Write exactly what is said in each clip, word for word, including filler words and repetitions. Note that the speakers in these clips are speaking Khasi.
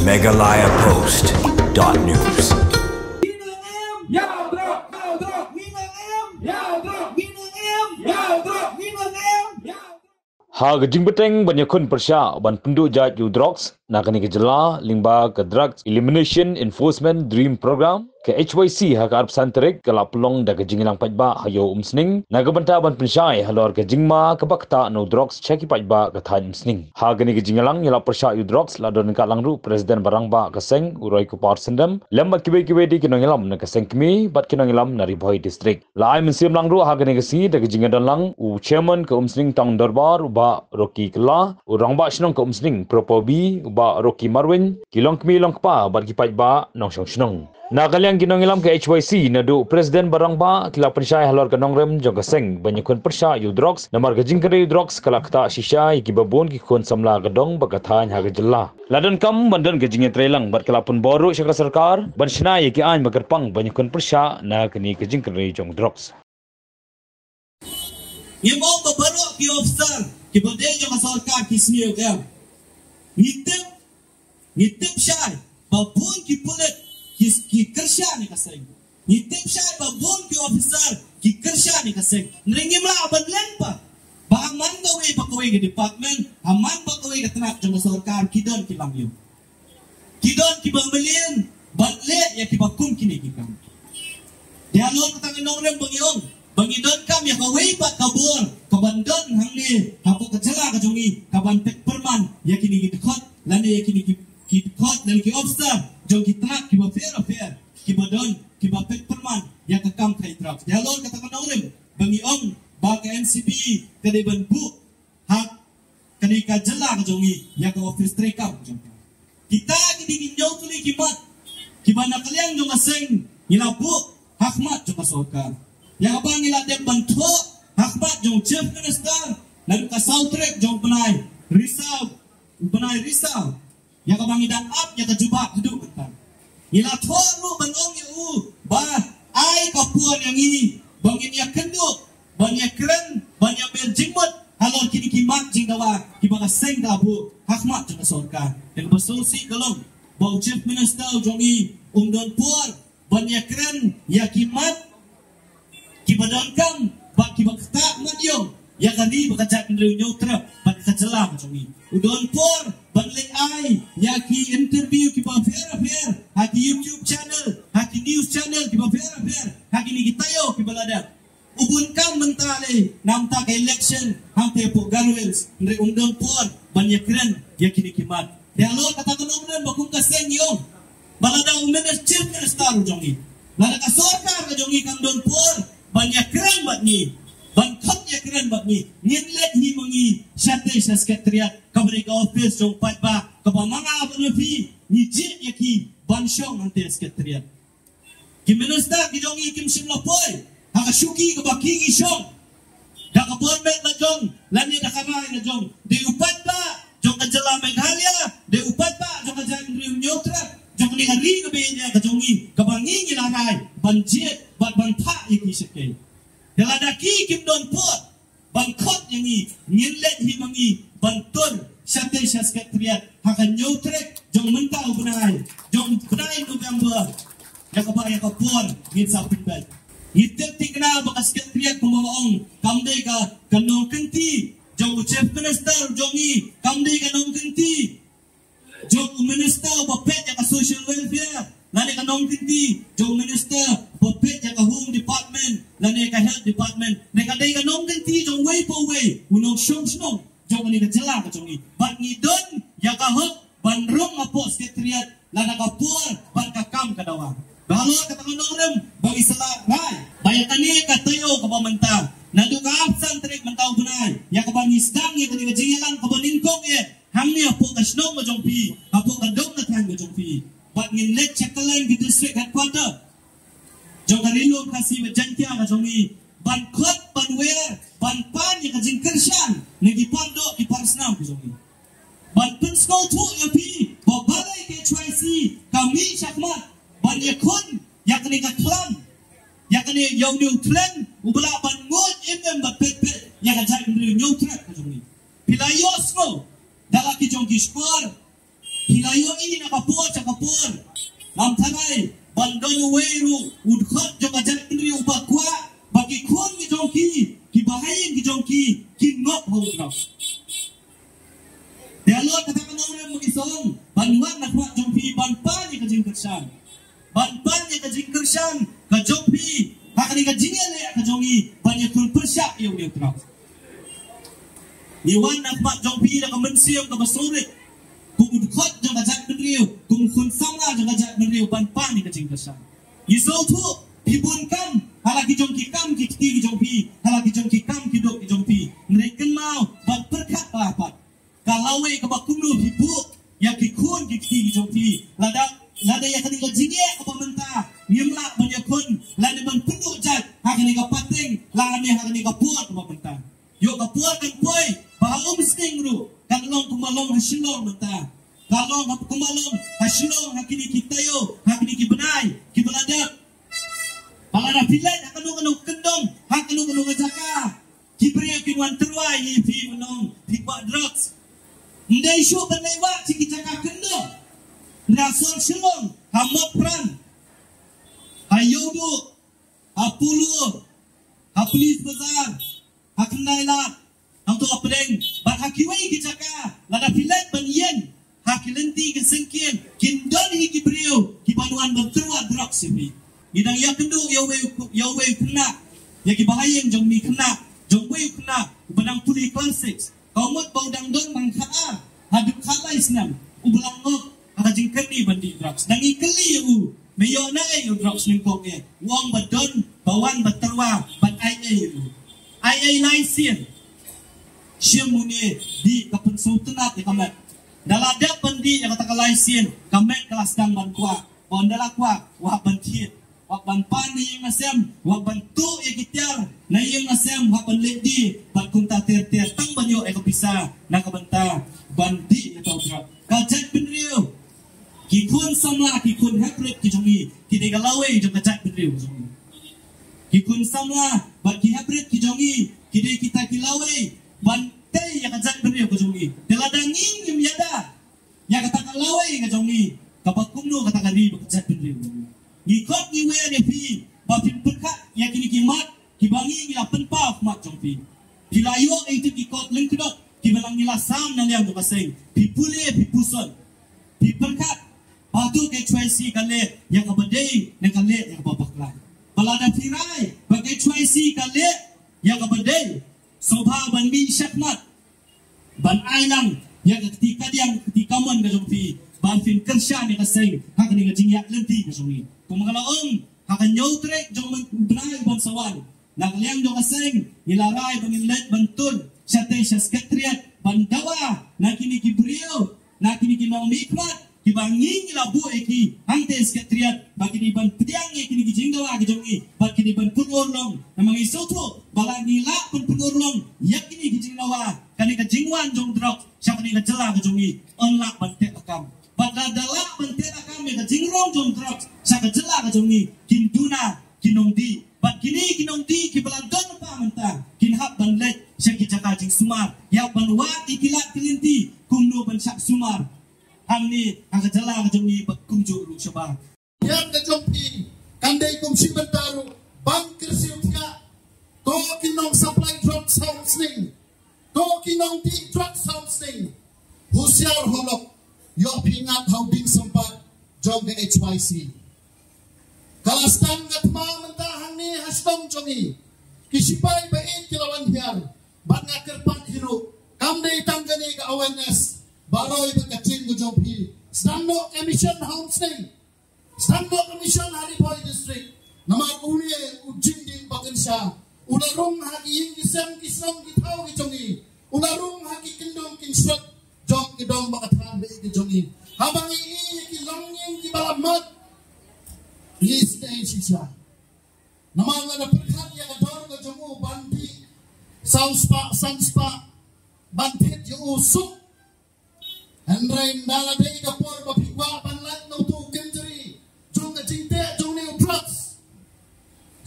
Meghalaya Post dot news. Ha ka jingbteng ban ïakhun pyrshah ban pynduh jait ïa u drugs na kane ka jylla, lyngba ka Drugs Elimination Enforcement DEEM Program, ka H Y C ha ka arphew san tarik ka la pynlong da ka jingïalang paidbah ha Ïew Umsning na ka bynta ban pynshai halor ka jingma kaba ktah na u drugs sha ki paidbah ka thaiñ Umsning. Ha kane ka jingïalang ïalap pyrshah ïa u drugs la don ryngkat lang ruh President ba rangbah ka seng u Roy Kupar Syndon, lem bad kiwei kiwei de ki nongïalam na ka seng kmie bad ki nongïalam na Ri Bhoi District. La ai mynsiem lang ruh ha kane ka sngi da ka jingïadon lang u Chairman ka Umsning Town Dorbar u Bah Rocky Kylla, u Rangbah Shnong ka Umsning Propo B u Bah Rocky Marwein, ki longkmie longkpa bad ki paidbah nongshong shnong. Na ka liang ki nongïalam ka H Y C naduh President bad Rangbah ki la pynshai halor ka nongrim jong ka seng ban ïakhun pyrshah ïa u drugs, namar ka jingkynrei ïa u drugs ka la ktah shisha ïa kiba bun ki khun samla ka dong bad ka thaiñ ha ka jylla. La donkam ban don ka jingïatreilang bad ka la pynbor ruh sha ka sorkar ban shna ïa ki aiñ ba kyrpang ban ïakhun pyrshah na kane ka jingkynrei jong drugs. Ngim ong ba baroh ki officer kiba dei jong ka sorkar ki sniew em. Ngi tip, ngi tip shai ba bun ki pulit ki, ki kyrshan ïa ka seng. Ngi tip shai ba bun ki officer ki kyrshan ïa ka seng. Hynrei ngim lah ban len pat ba ha man kawei pa kawei ka department, ha man pa kawei ka tnat jong ka sorkar ki don ki langïung. Ki don kiba mlien ban leh ïa kiba kum kine ki kam. Te halor kata ka nongrim ba ngi ong ba ngi donkam ïa kawei pat ka bor kaban don hangne hapoh ka jylla ka jong ngi kaban peit pyrman ïa kine ki dkhot lane ïa kine ki, ki dkhot lane ki officer jong ki tnat kiba pher bapher kiba don kiba peit pyrman ïa ka kam kynrei drugs. Te halor kata ka nongrim ba ngi ong ba ka N C P ka dei ban buh ha kane ka jylla ka jong ngi ïa ka office treikam ka jong ka. Kita ki dei ki hynñiew tylli ki mat kiba na ka liang jong ka seng ngi la buh ha khmat jong ka sorkar. Ïa kaba ngi la dep ban thoh ha khmat jong u Chief Minister naduh ka saw tarik jong u bnai Risaw, u bnai Risaw. Ïa kaba ngi dang ap ïa ka jubab haduh mynta. Ngi la thoh ruh ban ong ïa u ba ai ka por ïa ngi ba ngin ïakynduh, ban ïakren, ban ïamir jingmut halor kine ki mat jingdawa kiba ka seng ka buh ha khmat jong ka sorkar. Te kaba sngewsih ka long ba u Chief Minister u jong ngi um don por ban ïakren ïa ki mat kiba donkam bad kiba ktah mat ïong ïa ka ri bad ka jaitbynriew Hynñiewtrep bad ka jylla ka jong ngi. U don por ban leit ai ïa ki interview kiba pher bapher ha ki YouTube channel, ha ki news channel kiba pher bapher, ha kine ki taïew kiba la dep. U bun kam mynta lei namar ka election hangtei hapoh Garo Hills, hynrei um don por ban ïakren ïa kine ki mat. Te halor kata ka nongrim ba kum ka seng ngi ong ba lada u Minister, Chief Minister u jong ngi, lada ka sorkar ka jong ngi kam don por ban ïakren bad ngi, ban khot ïakren bad ngi, ngin leit hi ma ngi shatei sha Secretariat kaba dei ka office jong u paidbah kaba ma nga bad ma phi ngi jied ïa ki ban shong hangtei Secretariat. Ki minister ki jong ngi kim shym la poi ha ka shuki kaba ki ngi shong da ka bor met la jong lane da ka rai la jong. Dei u paidbah jong ka jylla Meghalaya, dei u paidbah jong ka jaitbynriew Hynñiewtrep, jong kane ka ri kaba ïeit ka jong ngi kaba ngi ngi la rai ban jied bad ban phah ïa ki sha kei. Te lada ki kim don por ban khot ïa ngi, ngin leit hi ma ngi ban tur shatei sha Secretariat ha ka hynñiew tarik jong mynta u bnai, jong bnai November. Ïa kaba ïa ka por ngin sa pynbeit. Ngi tip thikna ba ka Secretariat kumba nga ong kam dei ka, ka nongkynti jong u Chief Minister jong ngi, kam dei ka nongkynti jong u minister ba peit ïa ka social welfare, lane ka nongkynti jong u minister ba peit ïa ka home department lane ka health department, ne ka dei ka nongkynti jong uwei pa uwei u nongshong shnong jong kane ka jylla ka jong ngi. Bad ngi don ïa ka hok ban rung hapoh Secretariat lada ka por bad ka kam ka dawa. Ba halor kata ka nongrim ba ngi sa la rai ba ïa kane ka taïew kaba mynta, naduh ka arphew san tarik mynta u bnai, ïa kaba ngi sdang ïa kane ka jingïalang kaba nyngkong ïa hangne hapoh ka shnong ka jong phi, hapoh ka dong ka thaiñ ka jong phi. Bad ngin leit sha kylleng ki district headquarter jong ka Ri Lum Khasi bad Jaiñtia ka jong ngi ban khot, ban wer, ban pan ïa ka jingkyrshan na ki pardoh ki parsnam ka jong ngi. Ban pynsngewthuh ïa phi ba balei ka H Y C ka mih shakhmat ban ïakhun ïa kane ka khlam, ïa kane ïa une u tren uba lah ban nguid im im bad peit peit ïa ka jaitbynriew Hynñiewtrep ka jong ngi. Phi la ïohsngew da la ki jong ki shkor Phi la ïohi na ka por sha ka por. Ngam tharai ban don uwei ruh u dkhot jong ka jaitbynriew uba kwah ba ki khun ki jong ki, ki bahaïing ki jong ki, kin ngop ha u drok. Te halor kata ka nongrim ma ngi sngewbha ban wan na khmat jong phi ban pan ïa ka jingkyrshan. Ban pan ïa ka jingkyrshan ka jong phi ha kane ka jingïaleh ka jong ngi ban ïakhun pyrshah ïa une u drok. Ngi wan na khmat jong phi da ka mynsiem kaba sngewrit, kum u dkhot jong ka jaitbynriew, kum u khun samla jong ka jaitbynriew ban pan ïa ka jingkyrshan. Ngi sngewthuh phi bun kam ha la ki jong ki kam ki kti ki jong phi, ha la ki jong ki kam ki duk ki jong phi. Hynrei kynmaw ban pyrkhat ba pat ka lawei kaba kumno phi buh ïa ki khun ki kti ki jong phi. Lada, lada ïa kane ka jingeh kaba mynta ngim lah ban ïakhun lane ban pynduh jait ha kane ka pateng lane ha kane ka por kaba mynta. Ïoh ka por kan poi ba ha umsning ruh kan long kumba long ha Shillong mynta. Ka long ha kumba long ha Shillong ha kine ki taïew, ha kine ki bnai kiba la dep. Ba lada phi leit ha kano kano ka kyndong, ha kano kano ka jaka, ki briew kin wan tyrwa ïa phi ban ong phi kwah drugs. Ym dei shuh ban leit wad sha ki jaka kyndong. Na sor Shillong, ha Motphran, ha Ïewduh, ha Polo, ha Police Bazar, ha Khyndai Lad, hangto ha pdeng bad ha kiwei ki jaka, lada phi leit ban ïeng ha ki lynti ki syngkien, kin don hi ki briew kiban wan ban tyrwa drugs ïa phi. Ngi dang ïakynduh ïa uwei u, ïa uwei u khynnah, ïa ki bahaïing jong ngi, khynnah jong uwei u khynnah uba dang pule klas six. Ka mut ba u dang don tang khatar haduh khatlai snem, uba la ngop ha ka jingkyrni ban dih drugs. Dang ngi kylli ïa u, me ïoh na ei u drugs nyngkong eh? U ong ba don ba wan ba tyrwa ban ai ei ïa u. Ai ei lai sien. Shim une, dih ka pynsngewtynnat ïa ka met. Da la dep ban dih ïa kata ka lai sien, ka met ka la sdang ban kwah. Ba ynda la kwah, u hap ban thied, u hap ban pan na ïing na sem, u hap ban tuh ïa ki tiar na ïing na sem, u hap ban leit die bad kumta ter ter tang ban ïoh ïa ka pisa na ka bynta ban dih ïa ka u drok. Ka jaitbynriew, ki khun samla, ki khun heprit ki jong ngi, ki dei ka lawei jong ka jaitbynriew ka jong ngi. Ki khun samla bad ki heprit ki jong ngi, ki dei kita ki lawei ban tei ïa ka jaitbynriew ka jong ngi. Te lada ngi ngim ïada ïa kata ka lawei ka jong ngi, kaba kumno kata ka ri bad ka jaitbynriew ka jong ngi? Ngi khot ngi wer ïa phi ba phin pyrkhat ïa kine ki mat kiba ngi ngi la pynpaw ha khmat jong phi. Phi la ïoh ïa kito ki kot lyngkdop kiba la ngi la sam na liang jong ka seng. Phi pule, phi puson, phi pyrkhat ba hato ka H Y C ka leh ïa kaba dei ne ka leh ïa kaba bakla. Ba lada phi rai ba ka H Y C ka leh ïa kaba dei, sngewbha ban mih shakhmat ban ai lang ïa ka kti kadiang, ka kti kamon ka jong phi, ban phin kyrshan ïa ka seng ha kane ka jingïaid lynti ka jong ngi. Kumba nga la ong, ha ka hynñiew tarik jong u bnai uban sa wan, na ka liang jong ka seng ngi la rai ba ngin leit ban tur shatei sha Secretariat ban dawa na kine ki briew, na kine ki nongmihkhmat kiba ngi ngi la buh ïa ki hangtei Secretariat, ba kine ban pdiang ïa kine ki jingdawa ki jong ngi, ba kine ban pynurlong. Namar ngi sngewthuh ba lada ngi lah ban pynurlong ïa kine ki jingdawa, kane ka jingwan jong drok sha kane ka jylla ka jong ngi yn lah ban teh lakam. Bad lada lah ban teh lakam ïa ka jingrong jong drok sha ka jylla ka jong ngi, kin duna ki nongdih. Bad kine ki nongdih kiba la don pa mynta kin hap ban leit sha ki jaka jingsumar, ïa ban wad ïa ki lad ki lynti kumno ban shah sumar hangne ha ka jylla ka jong ngi bad kumjuh ruh shabar. Ïa ka jong phi kan dei kum shi bynta ruh ban kyrsiew thiah. Ko ki nong supply drugs ha umsning, ko ki nongdih drugs ha umsning, husiar holok, ïoh phi ngat ha u dieng sympat jong ka H Y C. Ka la sdang ka thma mynta hangne ha shnong jong ngi. Ki shipai ba ïeit ki la wan hiar bad nga kyrpad hi ruh, kam dei tang kane ka awareness, baroh ba ka jing ka jong phi. Sdang noh ka mission ha umsning, sdang noh ka mission ha Ri Bhoi District. Namar une u jingdih ba kynsha u la rung ha ki ïing ki sem, ki shnong ki thaw ki jong ngi, u la rung ha ki kyndong kynshrek jong ki dong ba ka thaiñ ba ïeit ki jong ngi. Haba ngi ïohi ïa ki longïing kiba la mat, ngi sdang shisha. Namar lada pyrkhat ïa ka dor ka jong u ban dih saw spah san spah ban thied ïa u suk. Hynrei ynda la dei ka por ba phi kwah ban lait na uto u kynjri jong ka jingteh jong une u drugs,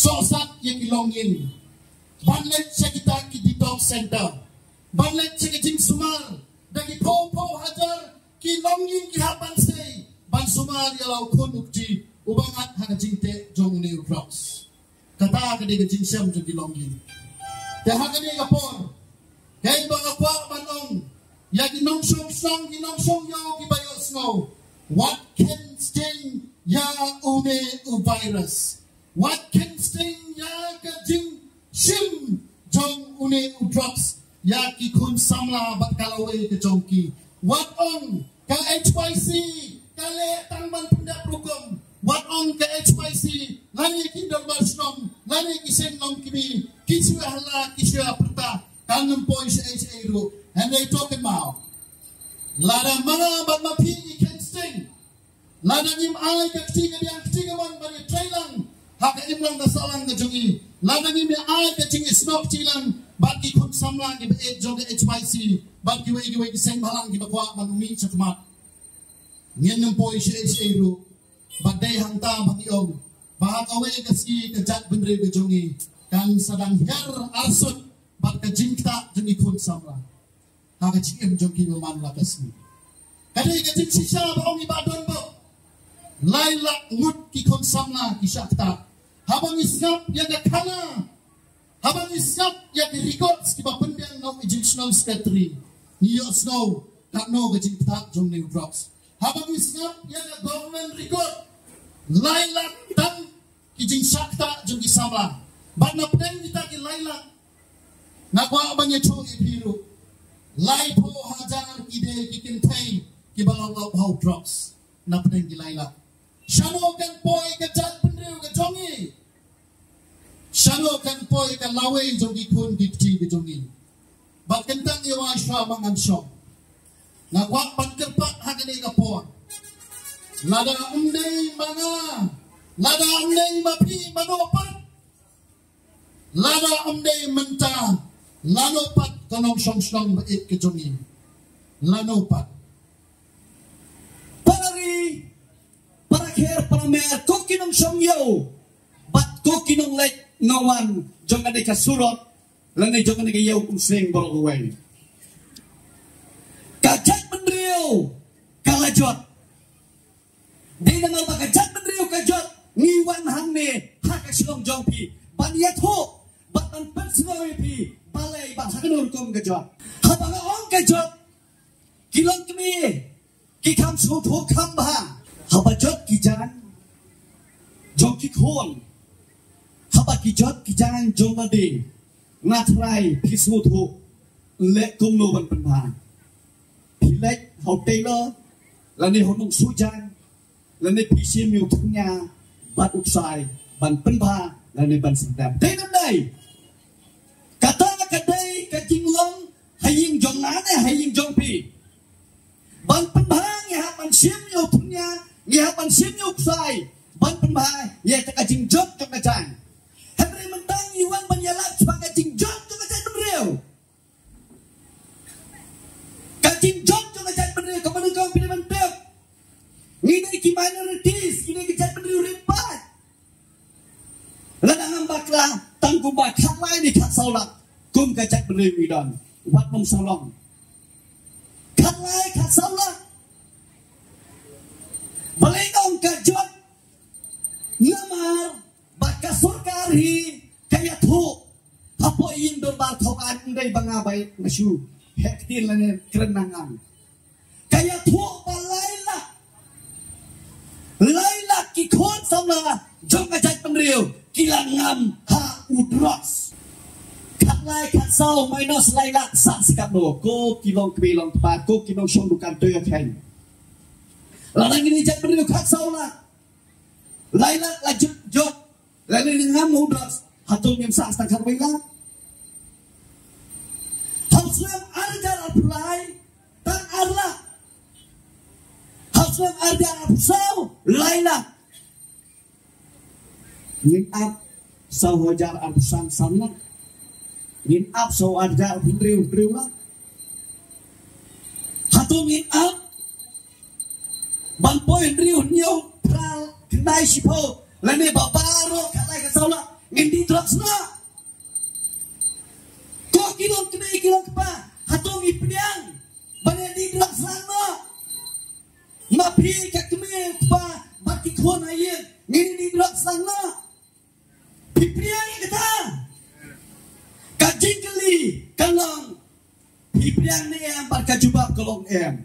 sohsat ïa ki longïing, ban leit sha kita ki detox center, ban leit sha ki jingsumar da ki phew phew hajar Ki longïing ki hap ban sei ban sumar ïa la u khun u kti uba ngat ha ka jingteh jong une u drugs. Kata ka dei ka jingshem jong ki longïing. Te ha kane ka por, kaei ba nga kwah ban ong ïa ki nongshong shnong, ki nongshong ïew kiba ïohsngew, what can sting ïa une u virus? Wat kin sting ïa ka jingshim jong une u drugs ïa ki khun samla bad ka lawei ka jong ki. Wat ong ka H Y C ka leh tang ban pyndep rukom. Wat ong ka H Y C lane ki dorbar shnong lane ki seng nongkmie ki shu ïa hala ki shu ïa pyrta, kan ym poi shaei shaei ruh. Hynrei to kynmaw, lada ma nga bad ma phi ngi kin sting, lada ngim ai ka kti kadiang kti kamon ban ïatrei lang ha ka imlang ka sahlang ka jong ngi, lada ngim ïa ai ka jingisnoh kti lang bad ki khun samla kiba ïeit jong ka H Y C bad kiwei kiwei ki seng bhalang kiba kwah ban mih shakhmat, ngin ym poi shaei shaei ruh. Bad dei hangta ba ngi ong ba ha kawei ka sngi ka jaitbynriew ka jong ngi kan sa dang hiar arsut bad ka jingktah jong ki khun samla ha ka jingim jong ki man la ka sngi. Ka dei ka jingshisha ba ong i Bah Donbok, lai lak ngut ki khun samla ki shah ktah. Haba ngi sngap ïa ka khana, haba ngi sngap ïa ki records kiba pynbiang na u Additional Secretary, ngi ïohsngew katno ka jingktah jong une u drugs. Haba ngi sngap ïa ka government record, lai lak tang ki jingshah ktah jong ki samla. Bad na pdeng kita ki lai lak, nga kwah ban ïathuh ïa phi ruh, laiphew hajar ki dei ki kynthei kiba la lop ha u drugs na pdeng ki lai lak. Shano kan poi ka jaitbynriew ka jong ngi? Shano kan poi ka lawei jong ki khun ki kti ka jong ngi? Bad kyntang ïa wai shuwa ba ngan shong, nga kwah ban kyrpad ha kane ka por, lada ym dei ma nga, lada ym dei ma phi, mano pat? Lada ym dei mynta, lano pat ka nongshong shnong ba ïeit ka jong ngi? Lano pat? Para ri, para kher, para mer, ko ki nongshong ïew bad ko ki nongleit nongwan jong kane ka surok lane jong kane ka ïew umsning baroh kawei. Ka jaitbynriew ka la jot. Dei namar ba ka jaitbynriew ka jot ngi wan hangne ha ka shnong jong phi ban ïathuh bad ban pynsngew ïa phi balei ba ha kano rukom ka jot. Haba nga ong ka jot, ki longkmie ki kham sngewthuh kham bha. Haba jot ki jaiñ jong ki khun, haba ki jot ki jaiñ jong lade, nga trai phi sngewthuh leh kumno ban pynbha. Phi leit ha u tailor lane ha u nongsuh jaiñ lane phi shim ïa u thñia bad u ksai ban pynbha lane ban sngewthuh. Dei nam dei? Kata ka dei ka jinglong ha ïing jong nga ne ha ïing jong phi. Ban pynbha ngi hap ban shim ïa u thñia, ngi hap ban shim ïa u ksai ban pynbha ïa ka jingjot jong ka jaiñ. Hynrei mynta ngi wan ban ïalap shaphang ka jingjot jong ka jaitbynriew. Ka jingjot jong ka jaitbynriew kaba nyngkong phi dei ban tip, ngi dei ki minorities, ngi dei ki jaitbynriew rit paid. Lada ngam bakla, tang kumba khatlai ne khatsaw lak kum ka jaitbynriew ngi don, wat nym sawlong. Khatlai khatsaw lak. Balei nga ong ka jot? Namar ba ka sorkar hi ka ïathuh hapoh ïing dorbar thawaiñ, ym dei ba nga ba nga shu heh ktien lane kren na ngan. Ka ïathuh ba lai lak, lai lak ki khun samla jong ka jaitbynriew ki la ngam ha u drugs. Khatlai khatsaw minus lai lak sah sha katno, ko ki longkmie longkpa, ko ki nongshong dukan toy kheiñ. Lada ngi dei jaitbynriew khatsaw lak, lai lak la jot jot, lane ngam ha u drugs, hato ngim sah tang khatwei lak? Ha u snem ar hajar arphew lai tang ar lak. Ha u snem ar hajar arphew saw lai lak. Ngin ap saw hajar arphew san san lak. Ngin ap saw hajar hynriew hynriew lak. Hato ngin ap ban poi hynriew hynñiew phra khyndai shiphew lane ba baroh khatlai khatsaw lak ngin dih drugs noh? Ko ki longkmie ki longkpa, hato ngi pdiang ban ïa dih drugs lang noh? Phi ka kmie kpa bad ki khun ha ïing, ngin ïa drugs lang noh? Phi pdiang ïa kata? Ka jingkylli ka long, phi pdiang ne em, bad ka jubab ka long em.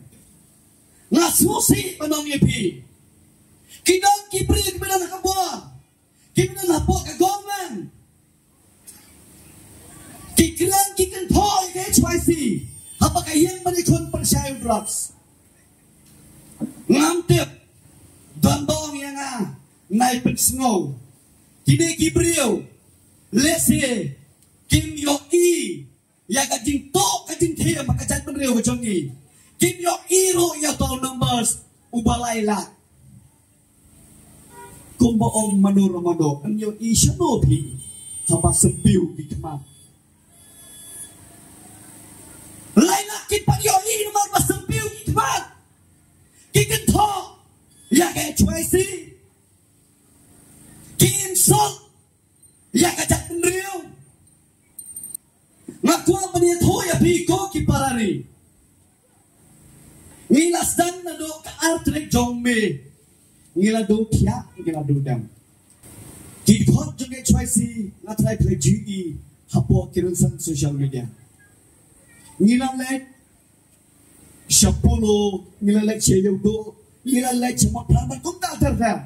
Nga sngewsih ban ong ïa phi, ki don ki briew kiba don ha ka bor, kiba don hapoh ka government, ki kren ki kynthoh ïa ka H Y C ha kaba ka ïeng ban ïakhun pyrshah ïa u drugs. Ngam tip, don ba ong ïa nga, nai pynsngew. Kine ki briew lehse kim ïohi ïa ka jingtoh ka jingthiah ha ka jaitbynriew ka jong ngi. Kim ïohi ruh ïa uta u numbers uba lai lak. Kumba ong mano re mano, yn ïohi shano phi haba sympiu ki khmat? Lai lak kin pat ïohi namar ba sympiu ki khmat. Ki kynthoh ïa ka H Y C, ki insult ïa ka jaitbynriew. Nga kwah ban ïathuh ïa phi ko ki para ri. Ngi la sdang naduh ka ar tarik jong May. Ngi la duh thiah, ngi la duh dem. Ki dkhot jong ka H Y C nga tharai phi la ju ïohi hapoh ki rynsan social media. Ngi la leit sha Polo, ngi la leit sha Ïewduh, ngi la leit sha Mawphlang bad kumta ter ter.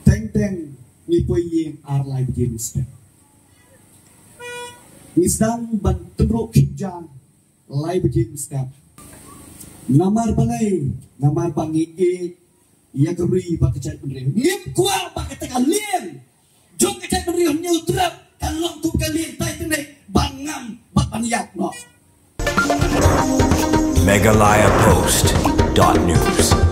Teng teng ngi poi ïing ar lai baje mynstep. Ngi sdang ban tynruh khyndiat lai baje mynstep. Namar balei? Namar ba ngi ïeit ïa ka ri bad ka jaitbynriew. Ngim kwah ba kata ka lieng jong ka jaitbynriew Hynñiewtrep kan long kum ka lieng Titanic ban ngam bad ban ïap noh. Meghalaya Post dot news.